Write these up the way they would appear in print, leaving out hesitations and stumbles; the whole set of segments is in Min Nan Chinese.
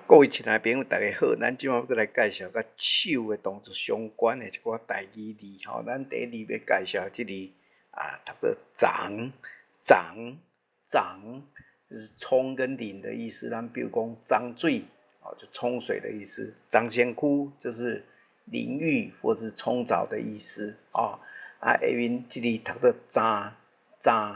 各位親愛朋友，大家好，咱這擺閣來介紹佮手的動作相關的一寡台語字吼。咱第一字欲介紹這字啊，讀做欉欉欉，就是沖跟淋的意思。咱比如講髒水，哦，就沖水的意思；髒身軀就是淋浴或者是沖澡的意思啊。啊，下面這字讀做鏘鏘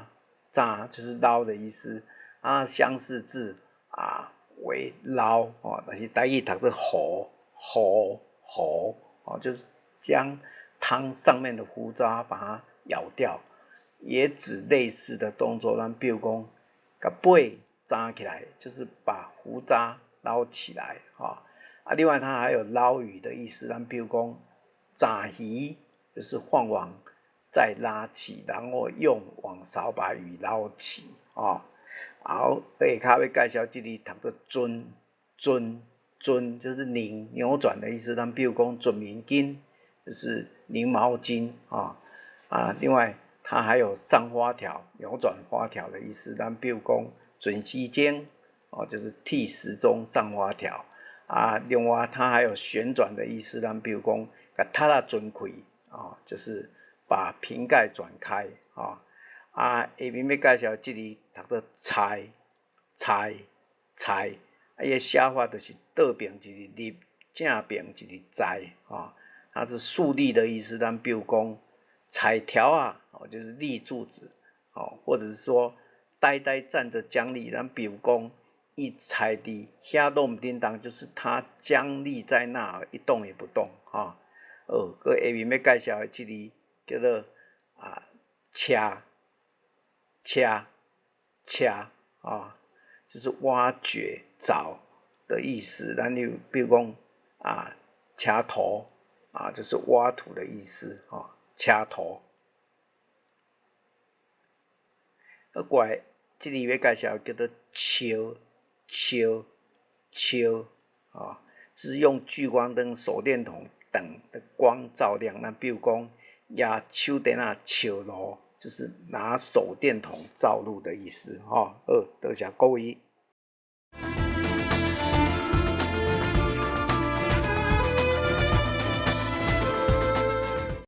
鏘，就是撈的意思。啊，相似字啊，為撈哦，但是台語讀做胡胡胡哦，就是將湯上面的胡渣把它咬掉，也指類似的動作。咱比如講，共尾鏘起來，就是把胡渣撈起來哈。啊，另外它還有撈魚的意思。咱比如講，鏘魚就是放網再拉起，然後用網勺把魚撈起啊。好，下跤欲介紹這字讀做顫顫顫，就是擰扭轉的意思。咱比如講，顫面巾就是擰毛巾啊啊。另外，它還有上發條、扭轉發條的意思。咱比如講，準時鐘哦，就是替時鐘上發條啊。另外，它還有旋轉的意思。咱比如講，共塔仔顫開啊，就是把瓶蓋轉開啊。啊，下面欲介紹這字讀做裁裁裁，啊，伊的寫法就是倒爿一个立，正爿一个在，啊，它是豎立的意思。咱比如講，裁條仔，哦，就是立柱子，哦，或者是說呆呆站着僵立。咱比如講，伊裁佇遐攏毋振動，就是他僵立在那一動也不動，哈。哦，閣下面欲介紹的這字叫做啊，車。掐掐啊，就是挖掘、找的意思。咱就比如講啊，掐土啊，就是挖土的意思啊，掐土。閣過來，這字欲介紹叫做笑笑笑啊，是用聚光燈、手電筒等的光照亮。那比如講，舉手電仔照路，就是拿手電筒照路的意思，哈。好，多謝各位。